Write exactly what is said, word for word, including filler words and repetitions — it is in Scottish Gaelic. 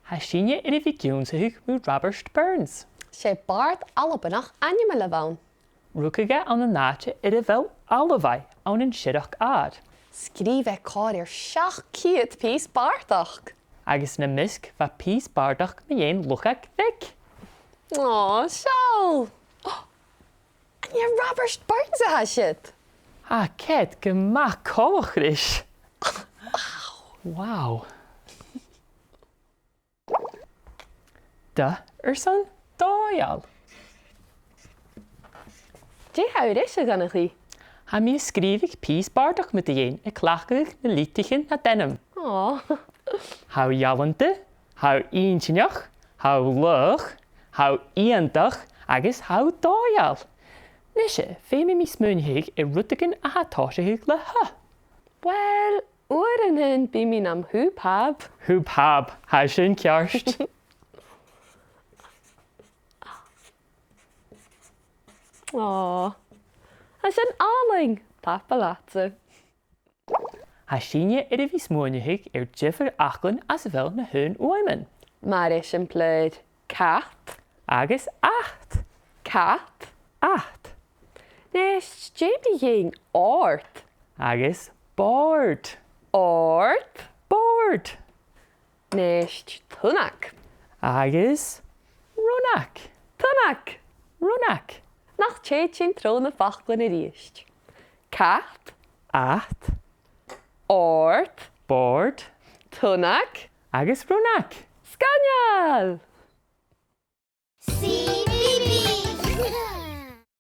Tha sinne air a bhith ag ionnsachadh mu Robert Burns. 'S e bàrd Albannach ainmeil a bh' ann. Rugadh e ann an àite air a bheil Alba ann an Siorrachd Àir. Sgrìobh e còrr air seachd ceud pìos bàrdachd. Agus nam measg bha pìos bàrdachd mu dheidhinn luchag bheag. Ò, seall! An e Robert Burns a tha siud? Tha, ceart gu math coltach ris. Wow. D airson dòigheil. Dè tha thu ris, a Dhonnchaidh? Tha mi a' sgrìobhadh pìos bàrdachd mu do dheidhinn a' cleachdadh na litrichean nad ainm. Ò. Tha thu ealanta, tha thu inntinneach, tha thu laghach, tha thu iongantach agus tha thu dòigheil. Nise, feumaidh mi smaoineachadh air rudeigin a tha a' tòiseachadh le H. Uill, uaireannan bidh mi nam hùb-hab. Hùb-hab, tha sin ceart. Ò, tha sin àlainn. Tapadh leatsa. Tha sinne air a bhith smaoineachadh air diofar fhaclan às a bheil na h-aon fhuaimean. Mar eisimpleir, cat. Agus at. Cat. At. Nis, dè mu dheidhinn òrd? Agus bòrd. Òrd. Bòrd. Nis, tunnag. Agus rionnag. Tunnag. Rionnag. Nach tèid sinn tro na faclan a-rithist? Cat. At. Òrd. Bòrd. Tunnag. Agus rionnag. Sgoinneil! C B B.